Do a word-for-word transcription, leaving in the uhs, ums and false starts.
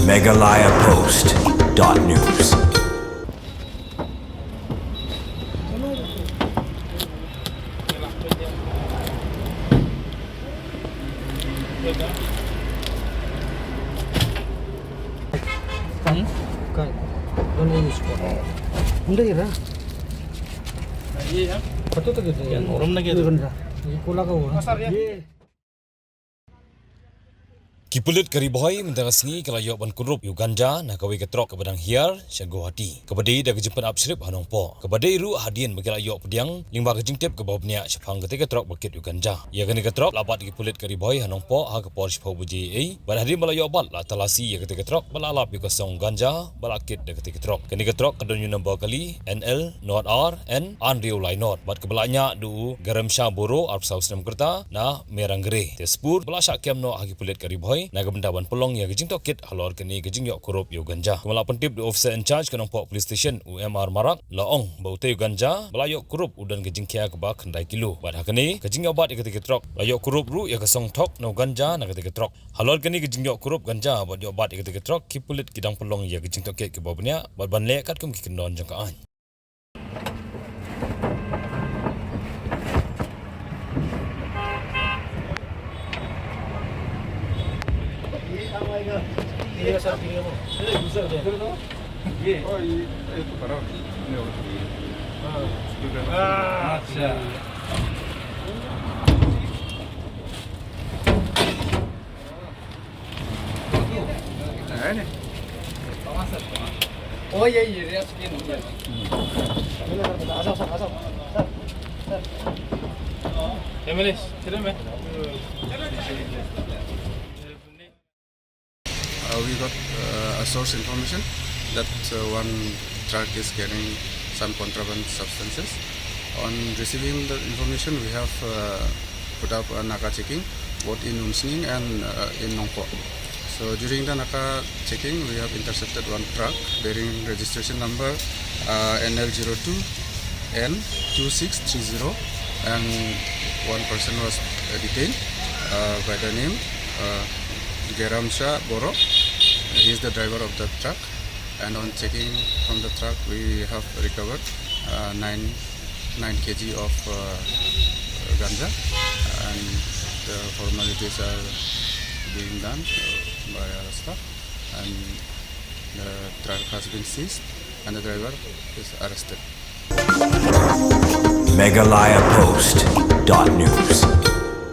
Meghalaya Post dot news. Ki pulit ka Ri Bhoi mynta ka sngi ki la ïoh ban kurup ïa u ganja na kawei ka trok kaba dang hiar sha Guwahati, kaba dei da ka jingpynap shrip ha Nongpoh, kaba dei ruh hadien ba ki la ïoh pdiang lyngba ka jingtip kaba bniah shaphang katei ka trok ba kit ïa u ganja. Ïa kane ka trok la bat ïa ki pulit ka Ri Bhoi ha Nongpoh ha ka por shiphew baje eiei, bad hadien ba la ïoh bat la talasi ïa katei ka trok bad la lap ïa ka song ganja ba la kit da katei ka trok. Kane ka trok ka don ïa u number kali N L nod ar N ar hynriew lai nod bad kaba la ñiah da u Garemsha Boro arphew saw snem ka rta na Merangre, Tezpur, ba la shah kem noh ha ki pulit ka Ri Bhoi na ka bynta ban pynlong ïa ka jingtohkit halor kane ka jingïoh kurup ïa u ganja. Kumba la pyntip da u officer in charge ka Nongpoh Police Station, u M R Marak, la ong ba utei u ganja ba la ïoh kurup u don ka jingkhia kaba khyndai kilo. Bad ha kane ka jingïoh bat ïa katei ka trok, la ïoh kurup ruh ïa ka song thok na u ganja na katei ka trok. Halor kane ka jingïoh kurup ganja bad ïoh bat ïa katei ka trok, ki pulit ki dang pynlong ïa ka jingtohkit kaba bniah bad ban leh katkum ki kyndon jong ka aiñ. Uh, we got uh, a source information that uh, one truck is carrying some contraband substances. On receiving the information, we have uh, put up a NACA checking both in Umsning and uh, in Nongpoh. So during the NACA checking, we have intercepted one truck bearing registration number uh, N L zero two N two six three zero, and one person was uh, detained uh, by the name uh, Geram Shah Boro. He is the driver of the truck, and on checking from the truck, we have recovered uh, nine nine K G of uh, ganja, and the formalities are being done uh, by our staff, and the truck has been seized, and the driver is arrested. Meghalaya Post dot news.